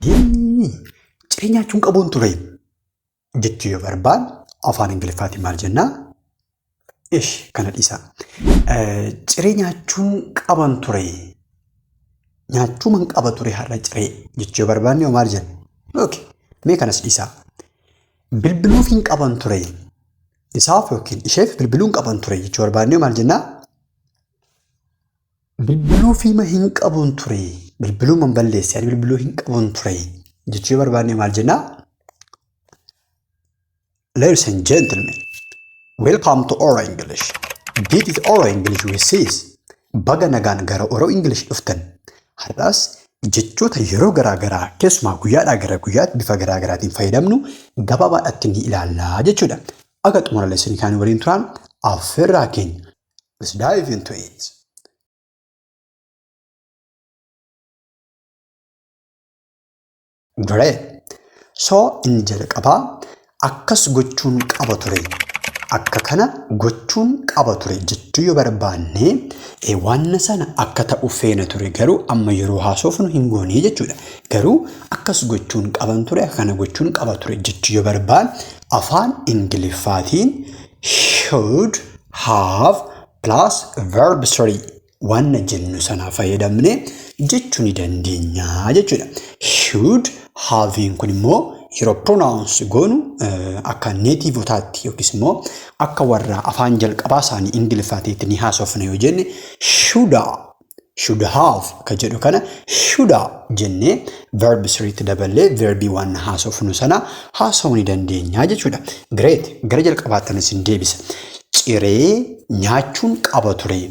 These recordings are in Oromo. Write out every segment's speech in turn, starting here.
Ciree nyaachuun qabuun ture jechuu yoo barbaanne afaan Ingiliffaatiin maal jennaa? Ish kana dhiisaa. Ciree nyaachuun qaban ture. Nyaachuuman qaba ture har'a ciree jechuu yoo barbaanne hoo maal jenna? Okay. Mee kanas dhiisaa. Bilbiluuf hin qaban ture. Isaaf yookiin isheef bilbiluun qaban ture jechuu barbaanne hoo maal jennaa? Bilbiluufiima hin qabuun ture. Bilbiluuman balleesse ani bilbiluu hin qabuun ture jechuu yoo barbaanne maal jennaa? Ladies and gentlemen, welcome to Oro English. This is Oro English with Sis. Baga nagaan gara Oro English dhuftan. Har'as jechoota yeroo garaa garaa keessumaa guyyaadhaa gara guyyaatti bifa garaa garaatiin fayyadamnu gabaabaadhaatti ni ilaallaa jechuudha. Aga xumura lesson kaan waliin turaan affeerraa keenya. Let's dive into it. Great. So inni jalqabaa akkas gochuun qaba ture. Akka kana gochuun qaba ture jechuu yoo barbaanne waan sana akka ta'u feena ture garuu amma yeroo haasofnu hin goonee jechuudha. Garuu akkas gochuun qaban ture akka kana gochuun qaba ture jechuu yoo barbaanne afaan Ingiliffaatiin should have plus verb 3 waan jennu sana fayyadamne jechuu ni dandeenya jechuudha. Should have'n kun immoo yeroo pronounce goonu akka nativeotaatti yookiis immoo akka warra afaan jalqabaa isaanii Ingiliffaatiitti ni haasofna yoo jenne shoulda, should have ka jedhu kana shoulda jennee verb 3tti daballee verbii waan haasofnu sana haasa'uu ni dandeenya jechuudha. Great. Gara jalqabaattan isin deebisa. Ciree nyaachuun qaba ture.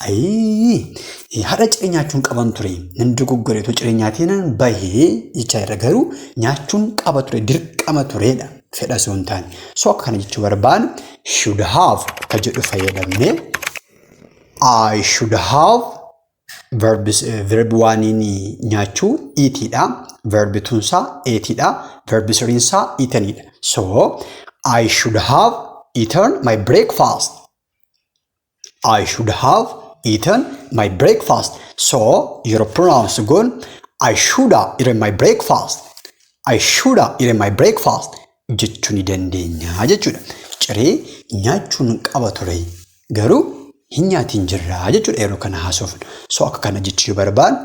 Ayii har'a ciree nyaachuun qaban ture. Nan dogoggore otoo ciree nyaatee nan bahee jechaa irra garuu nyaachuun qaba ture dirqama turedha. Fedha osoo hin taane. So akka kana jechuu barbaanne should have ka jedhu fayyadamnee I should have verb verb waaniin nyaachuu eatidha. Verb tunsaa eatidha. Verb siriinsaa eatenidha. So I should have eaten my breakfast. I should have eaten my breakfast. So yeroo pronounce goon I should have eaten my breakfast. I should have eaten my breakfast jechuu ni dandeenya jechuudha. Ciree nyaachuun qaba ture garuu hin nyaatiin jirra jechuudha yeroo kana haasofnu. So akka kana jechuu yoo barbaanne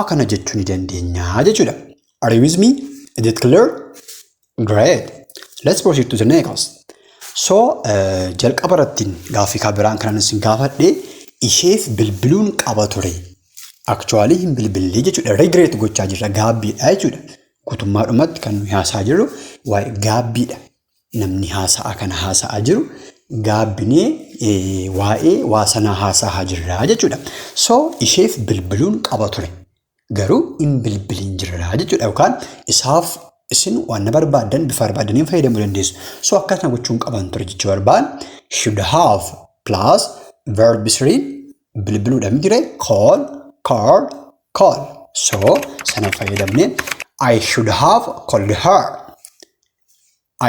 akkana jechuu ni dandeenya jechuudha. Are you with me? Is it clear? Great. Let's proceed to the next. So jalqaba irratti gaaffii kan biraan kanan isin gaafadhe isheef bilbiluun qaba ture. Actually hin bilbillee jechuudha. Regret gochaa jirra gaabbiidha jechuudha. Guutummaadhumatti kan nuyi haasa'aa jirru waa'ee gaabbiidha. Namni haasa'aa kana haasa'aa jiru gaabbinee waa'ee waa sanaa haasa'aa jirra jechuudha. So isheef bilbiluun qaba ture. Garuu hin bilbiliin jirra jechuudha. Yookaan isaaf isin waan na barbaaddan bifa barbaadaniin fayyadamuu dandeessu. So akkasuma gochuun qaban ture jechuu barbaanne should have plus verb 3 bilbiluudha miti ree call, call, call. So sana fayyadamnee I should have called her.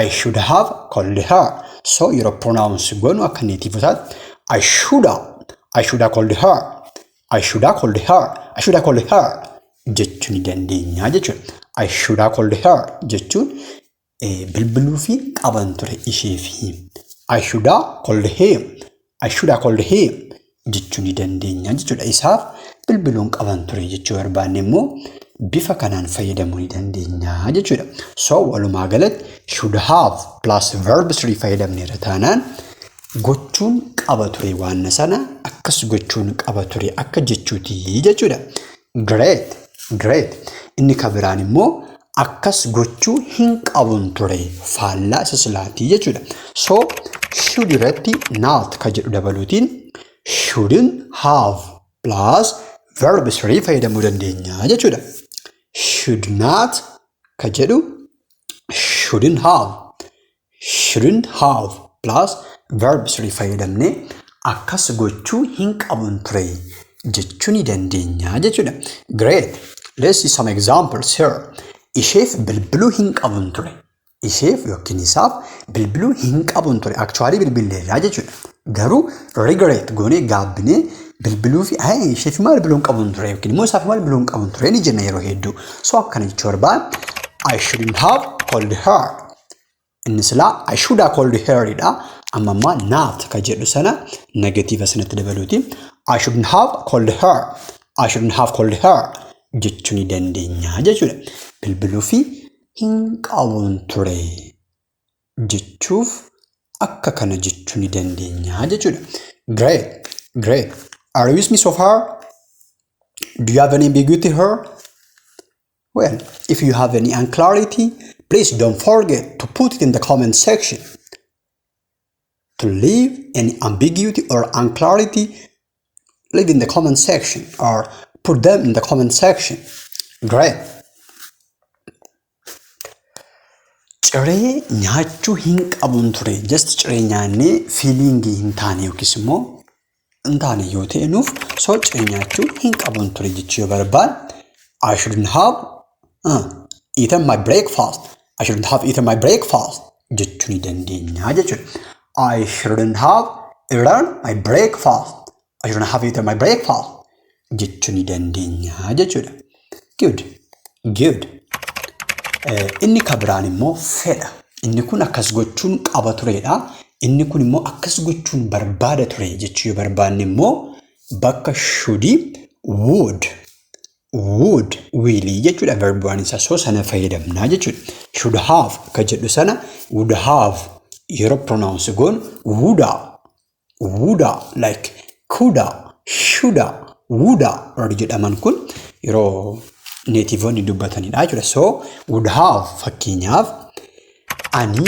I should have called her. So yeroo pronounce goonu akka native isaatti I should have, I should have called her. I should have called her. I should have called her jechuu ni dandeenya jechuudha. I should have called her jechuun bilbiluu fi qaban ture ishee fi I should have called him. I should have called him jechuu ni dandeenya jechuudha. Isaaf bilbiluun qaban ture jechuu barbaanne immoo bifa kanaan fayyadamuu ni dandeenya jechuudha. So walumaa galatti should have plus verb 3 fayyadamneerra taanaan gochuun qaba ture waan sana akkas gochuun qaba ture akka jechuuti jechuudha. Great, great. Inni kan biraan immoo akkas gochuu hin qabun ture faallaa isa silaatii jechuudha. So should irratti not ka jedhu dabaluutiin shouldn't have plus verb 3 fayyadamuu dandeenya jechuudha. Should not ka jedhu shouldn't have, shouldn't have plus verb 3 fayyadamnee akkas gochuu hin qabun ture jechuu ni dandeenya jechuudha. Great. Let's see some examples here. Isheef bilbiluu hin qabun ture. Isheef yookiin isaaf bilbiluu hin qabun ture. Actually bilbilleerraa jechuudha. Garuu regret goonee gaabbinee Bilbiluu fi isheef maal bilbiluun qabuun ture yookiin immoo isaaf maal bilbiluun qabuun ture ni jenna yeroo hedduu. So akkana jechuu barbaad, I shouldn't have called her. Inni silaa I should have called her dha. Amma ammaa not ka jedhu sana negative sanatti dabaluuti. I shouldn't have called her. I shouldn't have called her jechuu ni dandeenya jechuudha. Bilbiluu fi hin qabuun ture jechuuf akka kana jechuu ni dandeenya jechuudha. Great, great. Are you with me so far? Do you have any ambiguity here? Well, if you have any unclarity, please don't forget to put it in the comment section. To leave any ambiguity or unclarity, leave in the comment section or put them in the comment section. Great. Ciree nyaachuu hin qabuun ture. Just ciree nyaannee feelingii hin taane yookiis immoo hin taane yoo ta'e nuuf, so ciree nyaachuu hin qabuun ture jechuu yoo barbaad, I shouldn't have eaten my breakfast. I shouldn't have eaten my breakfast jechuu ni dandeenya jechuudha. I shouldn't have eaten my breakfast. I shouldn't have eaten my breakfast jechuu ni dandeenya jechuudha. Good. Good. Inni kan biraan immoo fedha. Inni kun akkas gochuun qaba turedha. Inni kun immoo akkas gochuun barbaada ture jechuu yoo barbaanne immoo bakka should, would, would, will jechuudha verb one isaa, so sana fayyadamnaa jechuudha. Should have ka jedhu sana would have yeroo pronounce goonu, woulda, woulda, like coulda, shoulda, woulda warri jedhaman kun yeroo nativeonni dubbatanidha jechuudha. So would have, fakkeenyaaf, ani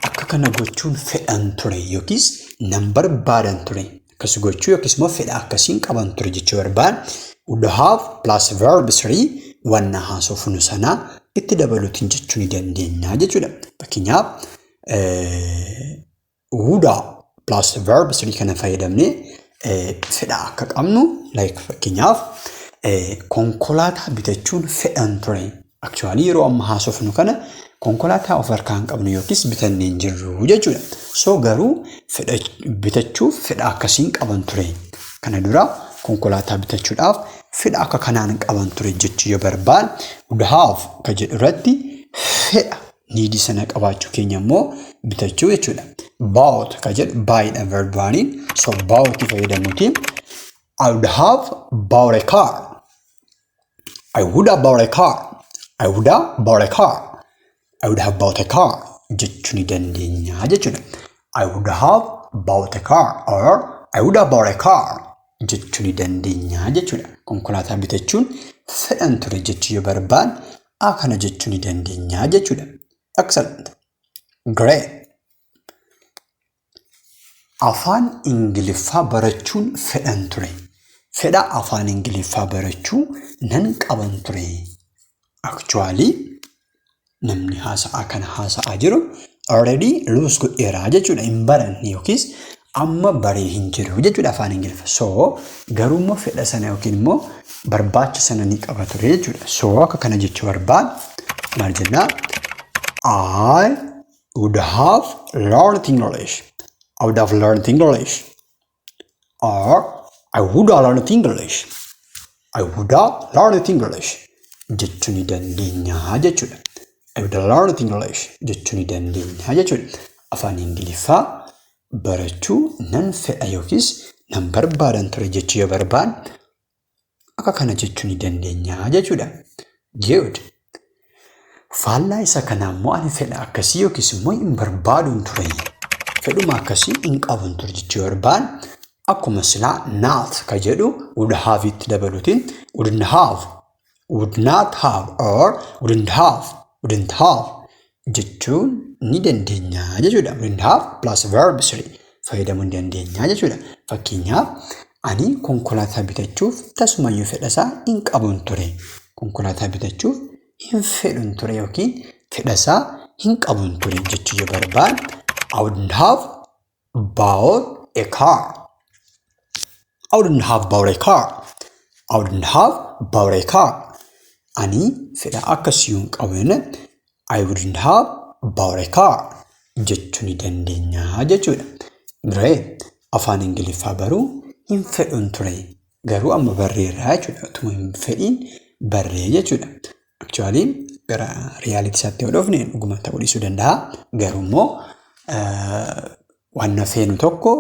akka kana gochuun fedhan ture yookiis nan barbaadan ture akkas gochuu yookiis immoo fedha akkasiin qaban ture jechuu barbaad, would have plus verb 3 wanna haasofnu sana itti dabaluutiin jechuu ni dandeenya jechuudha. Fakkeenyaaf, woulda plus verb 3 kana fayyadamnee fedha akka qabnu, like fakkeenyaaf konkolaataa bitachuun fedhan ture. Actually, yeroo amma haasofnu kana konkolaataa of harkaa hin qabnu yookiis bitannee hin jirru jechuudha. So garuu bitachuuf fedha akkasiin qaban ture. Kana dura konkolaataa bitachuudhaaf fedha akka kanaan qaban ture jechuu yoo barbaad, would have ka jedhu irratti fedha needii sana qabaachuu keenya immoo bitachuu jechuudha. Bought ka jedhu buyidha verb oneiin, so bought fayyadamuutiin I would have bought a car. I would have bought a car. I would have bought a car. I would have bought a car jechuu ni dandeenya jechuudha. I would have bought a car or I would have bought a car jechuu ni dandeenya jechuudha. Konkolaataa bitachuun fedhan ture jechuu yoo barbaad, akkana jechuu ni dandeenya jechuudha. Excellent. Great. Afaan Ingiliffaa barachuun fedhan ture. Fedha afaan Ingiliffaa barachuu nan qaban ture. Actually, namni haasa'aa kana haasa'aa jiru already lose godheeraa jechuudha. Hin baranne yookiis amma baree hin jiru jechuudha afaan Ingiliffaa. So garuu immoo fedha sana yookiin immoo barbaacha sana ni qaba ture jechuudha. So akka kana jechuu barbaad maal jennaa? I would have learned English. I would have learned English. Or I would have learned English. I would have learned English jechuu ni dandeenya jechuudha. I would have learned English jechuu ni dandeenya jechuudha. Afaan Ingiliffaa barachuu nan fedha yookiis nan barbaadan ture jechuu yoo barbaad, akka kana jechuu ni dandeenya jechuudha. Good. Faallaa isa kanaa immoo ani fedha akkasii yookiis immoo hin barbaaduun ture. Fedhuma akkasii hin qabun ture jechuu yoo barbaad, akkuma silaa not ka jedhu would have itti dabaluutiin wouldn't have, would not have or wouldn't have, wouldn't have jechuun ni dandeenya jechuudha. Wouldn't have plus verb 3 fayyadamuu ni dandeenya jechuudha. Fakkeenyaaf, ani konkolaataa bitachuuf tasumayyuu fedhasaa hin qabun ture. Konkolaataa bitachuuf hin fedhun ture yookiin fedhasaa hin qabun ture jechuu yoo barbaad, I wouldn't have bought a car. I wouldn't have bought a car. I wouldn't have bought a car. Ani fedha akkasii hin qabu, I wouldn't have bought a car jechuu ni dandeenya jechuudha. Great. Afaan Ingiliffaa baruu hin fedhun ture. Garuu amma barreerraa jechuudha. Utuma hin fedhiin barree jechuudha. Actually, gara reality isaatti yoo dhufne dhuguma ta'uu dhiisuu danda'a. Garuu immoo waan feenu tokko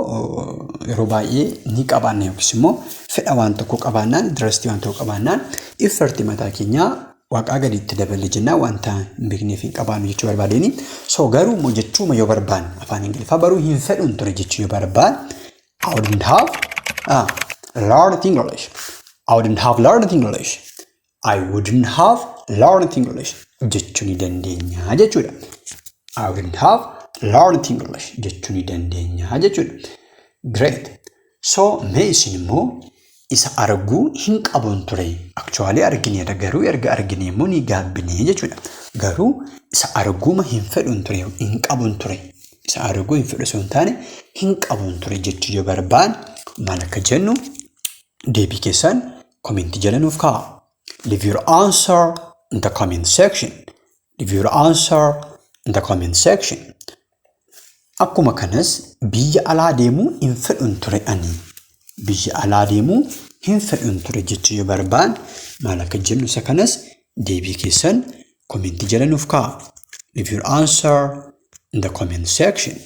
yeroo baay'ee ni qabaanna yookiis immoo fedha waan tokko qabaannaan, interest waan tokko qabaannaan, effort mataa keenyaa waaqaa gaditti daballe jennaan wanta hin beekneef hin qabaannu jechuu barbaadeni. So garuu immoo jechuuma yoo barbaanne, afaan Ingiliffaa baruu hin fedhuun ture jechuu yoo barbaanne, I wouldn't have learned English. I wouldn't have learned English. I wouldn't have learned English jechuu ni dandeenya jechuudha. I wouldn't have learned English jechuu ni dandeenya jechuudha. Great. So mee isin immoo isa arguu hin qabuun ture. Actually argineerra, garuu erga argine immoo ni gaabbine jechuudha. Garuu isa arguuma hin fedhuun ture, hin qabuun ture. Isa arguu hin fedhu osoo hin taane hin qabuun ture jechuu yoo barbaanne maal akka jennu deebii keessan comment jala nuuf kaa'a. Leave your answer in the comment section. Leave your answer in the comment section. Akkuma kanas biyya alaa deemuu hin fedhun ture ani. Biyya alaa deemuu hin fedhun ture jechuu yoo barbaanne maal akka jennu isa kanas deebii keessan comment jala nuuf kaa'a. Leave your answer in the comment section.